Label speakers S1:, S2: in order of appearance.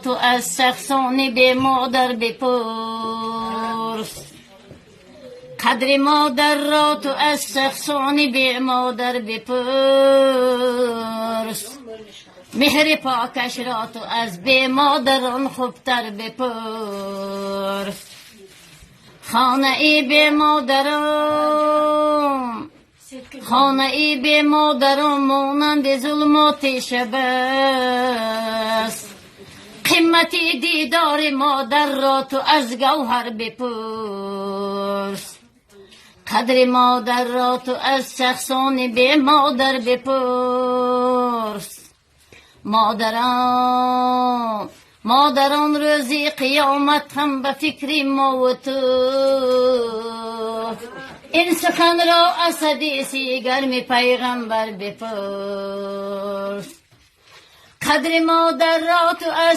S1: Ту аз шахсони бемодар бипурс. Қадри модарро ту аз шахсони бемодар бипурс. Меҳри покашро ту аз бемодарон хубтар бипурс. Хонаи бемодарон, хонаи бемодарон монанди зулмоти шаб аст. Қимати дидори модарро ту аз гавҳар бипурс. Қадри модарро ту аз шахсони бемодар бипурс. Модарон, модарон рӯзи қиёмат ҳам ба фикри мо ва ту. Ин суханро аз ҳадиси гарми пайғамбар бипурс. Қадри модарро ту аз